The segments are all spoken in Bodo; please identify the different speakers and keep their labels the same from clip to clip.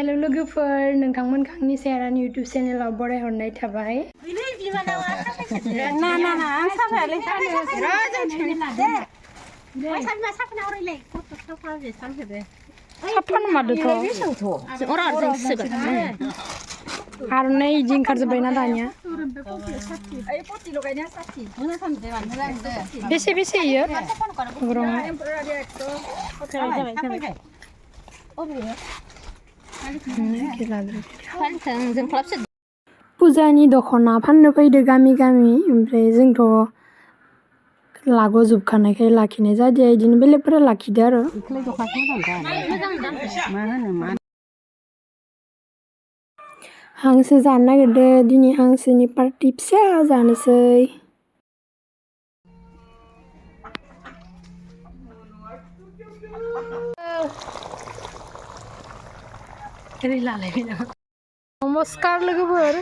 Speaker 1: हेल' लोगोफोर नोंथांमोनखौ आंनि सेरानि इउटुब चेनेलाव बरायहरनाय थाबाय आर'नाइ इदि ओंखारजोब्बायना दानिया बेसे इयो फुजानि दख'ना फाननो फैदो गामि ओमफ्राय जोंथ' लाग'जोबखानायखाय लाखिनाय जादिया इदिनो बेलेगफोरा लाखिदो आरो हांसो जानो नागिरदो दिनै हांसोनि पार्टि फिसा जानोसै नमस्कार लोगोफोर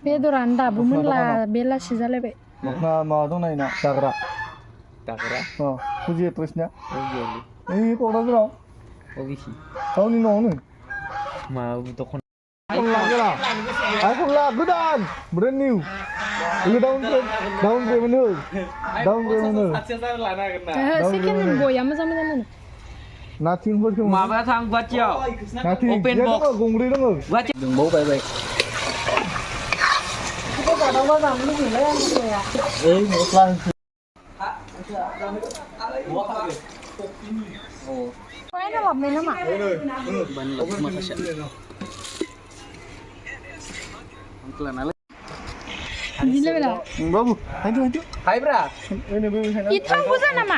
Speaker 1: बेदरानो दाबो मोनला बेलासि जालायबाय
Speaker 2: मा दं नायना जाग्रा फुजि एड्रेसनिया ओइ क'क्राझाराव गावनि न'आवनो मा दखान आइफनला गोदान ब्रेन्ड निउ डाउन
Speaker 1: सेकेन्ड बया मोजां मोनो
Speaker 2: नाथिंफोरखौ
Speaker 3: माबा थां गुवाहाटियाव
Speaker 2: अपेन बक्स गंब्रै दङ
Speaker 3: दंबावो बाय ओइ मस्ला
Speaker 1: बायना लाबोनाय नामा
Speaker 2: बाबु
Speaker 3: हायब्रा
Speaker 1: इथां बुजा नामा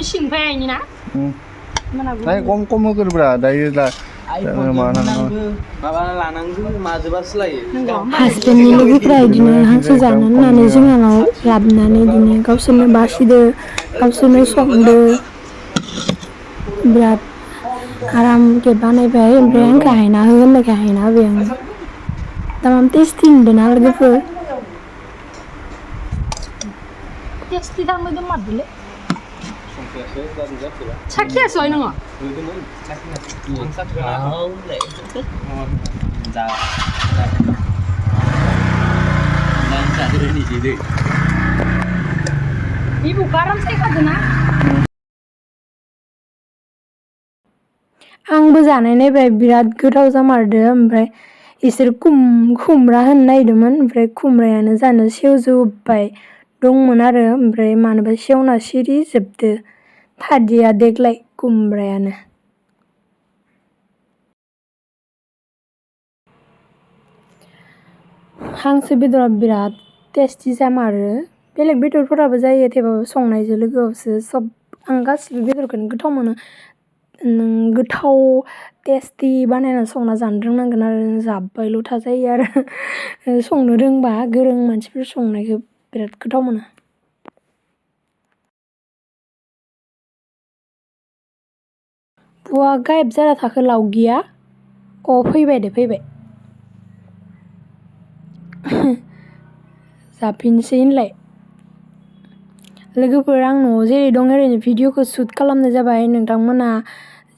Speaker 1: सिंफाय आइनि ना
Speaker 2: खम होगोरब्रा दायो दा
Speaker 1: हासबेन्डनि लोगोफोरा इदिनो हांसो जानो होननानै जोंहानाव लाबोनानै इदिनो गावसोरनो बासिदो गावसोरनो संदो बिराद आरामके बानायबाय ओमफ्राय आंखौ हायना हो होननायखाय हायना होबाय आं तामाम टेस्टि नुदोंना लोगोफोर टेस्टि थार मोदोममारदोलै साखियासै नोङो ibuku aram सायखादोना आंबो जानाय नायबाय बिराद गोथाव जामारदो ओमफ्राय इसोर खुमब्रा होनो नागिरदोंमोन ओमफ्राय खुमब्रायानो जानो सेवजोब्बाय दंमोन आरो ओमफ्राय मानोबा सेवना सिरि जोबदो थादिया देग्लाय खुमब्रायानो हांसो बेदरा बिराद टेस्टि जामारो बेलेग बेदरफोराबो जायो थेवबाबो संनायजों लोगोआवसो सब आं गासिबो बेदरखौनो गोथाव मोनो नों गोथाव टेस्टि बानायना संना जानो रोंनांगोन आरो जाब्बायल' थाजायो आरो संनो रोंबा गोरों मानसिफोर संनायखौ बिराद गोथाव मोनो बुवा गायब जाना थाखो लावगिया फैबाय दे फैबाय जाफिनसै होनलाय लोगोफोर आं न'आव जेरै दं ओरैनो भिडिअखौ शुट खालामनाय जाबाय नोंथांमोना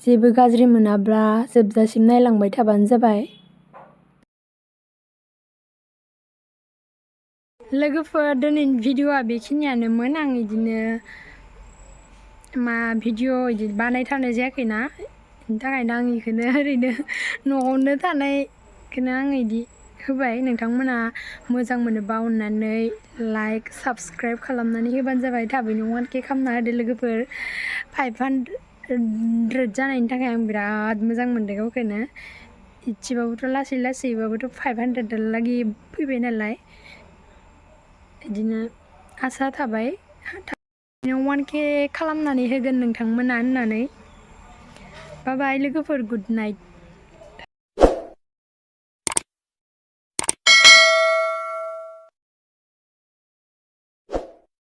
Speaker 1: जेबो गाज्रि मोनाब्ला जोबजासिम नायलांबाय थाबानो जाबाय लोगोफोर दिनैनि भिडिअआ बेखिनियानोमोन आं इदिनो भिडिअ इदि बानायथारनाय जायाखैना बेनि थाखायनो आं इखौनो ओरैनो न'आवनो थानायखौनो आं इदि होबाय नोंथांमोना मोजां मोनोबा अननानै लाइक साबस्क्राइब खालामनानै होबानो जाबाय थाबैनो 1K खालामना होदो लोगोफोर 500 जानायनि थाखाय आं बिराद मोजां मोनदों गावखौनो इसेबाबोथ' लासैबाबोथ' 500 लागि फैबाय नालाय बिदिनो आसा थाबाय 1K खालामनानै होगोन नोंथांमोना होननानै बाय बाय लोगोफोर गुड नाइट